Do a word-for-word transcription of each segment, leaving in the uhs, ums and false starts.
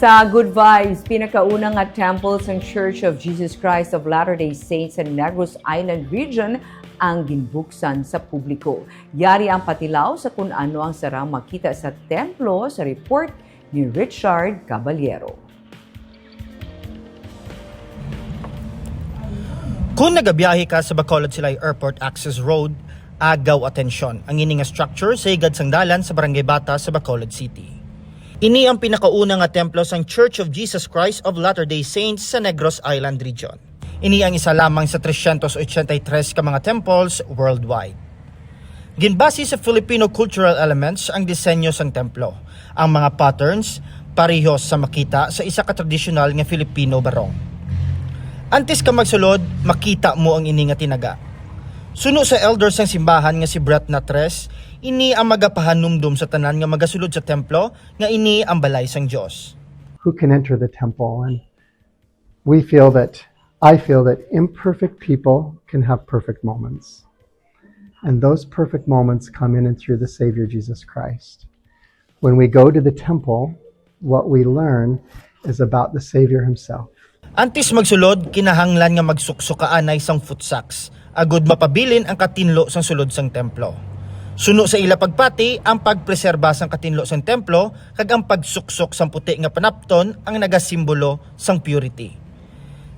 Sa Good Vibes, pinakauna nga temple sang Church of Jesus Christ of Latter-day Saints sa Negros Island Region ang ginbuksan sa publiko. Yari ang patilaw sa kun ano ang sarang makita sa templo sa report ni Richard Caballero. Kung nagabiyahe ka sa Bacolod Silay Airport Access Road, agaw atensyon ang ini nga structure sa higad sang dalan sa Barangay Bata sa Bacolod City. Ini ang pinakauna nga templo sang Church of Jesus Christ of Latter-day Saints sa Negros Island Region. Ini ang isa lamang sa trescientos ochenta y tres ka mga temples worldwide. Ginbase sa Filipino cultural elements ang disenyo sang templo. Ang mga patterns pareho sa makita sa isa ka tradisyonal nga Filipino barong. Antes ka magsulod, makita mo ang ini nga tinaga. Suno sa elder sang simbahan nga si Brett Natres, ini ang magapahanumdom sa tanan nga magasulod sa templo nga ini ang balay sang Dios. Who can enter the temple? And we feel that, I feel that imperfect people can have perfect moments. And those perfect moments come in and through the Savior Jesus Christ. When we go to the temple, what we learn is about the Savior himself. Antes magsulod, kinahanglan nga magsuksok ka anay sang foot socks, agud mapabilin ang katinlo sang sulod sang templo. Suno sa ila pagpati, ang pagpreserba sang katinlo sang templo kag ang pagsuksok sang puti nga panapton ang nagasimbolo sang purity.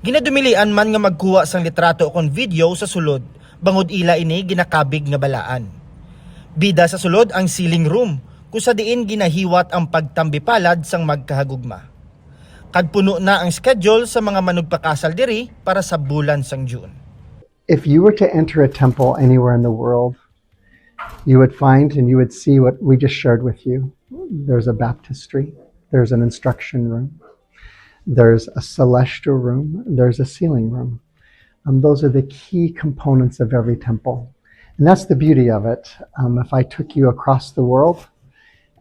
Ginadumilian man nga magkuha sang litrato ukon video sa sulod, bangod ila ini ginakabig nga balaan. Bida sa sulod ang sealing room, kung sa diin ginahiwat ang pagtambi palad sang magkahagugma. Kag puno na ang schedule sa mga manugpakasal diri para sa bulan sang June. If you were to enter a temple anywhere in the world, you would find and you would see what we just shared with you. There's a baptistry, there's an instruction room, there's a celestial room, there's a sealing room. Um, those are the key components of every temple. And that's the beauty of it. Um, if I took you across the world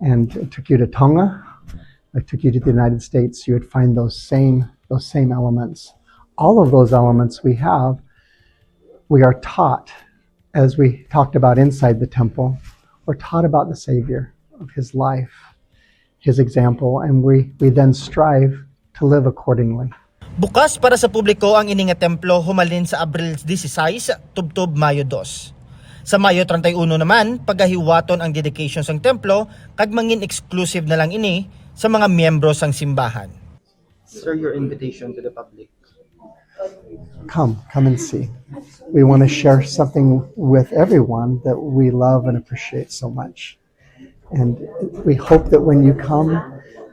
and took you to Tonga, I took you to the United States, you would find those same, those same elements. All of those elements we have, we are taught, as we talked about inside the temple, we're taught about the Savior, of his life, his example, and we, we then strive to live accordingly. Bukas para sa publiko ang ini nga templo humalin sa Abril dieciséis tubtob Mayo dos. Sa Mayo treinta y uno naman, pagahiwaton ang dedication sang templo kag mangin exclusive na lang ini sa mga miyembro sang simbahan. Sir, your invitation to the public. Come, come and see. We want to share something with everyone that we love and appreciate so much. And we hope that when you come,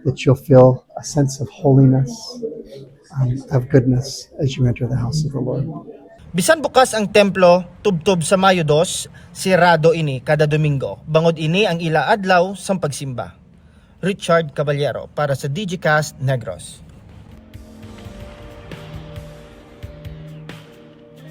that you'll feel a sense of holiness, um, of goodness as you enter the house of the Lord. Bisan bukas ang templo tubtob sa Mayo dos, sirado ini kada Domingo, bangod ini ang ila adlaw sang pagsimba. Richard Caballero para sa Digicast Negros.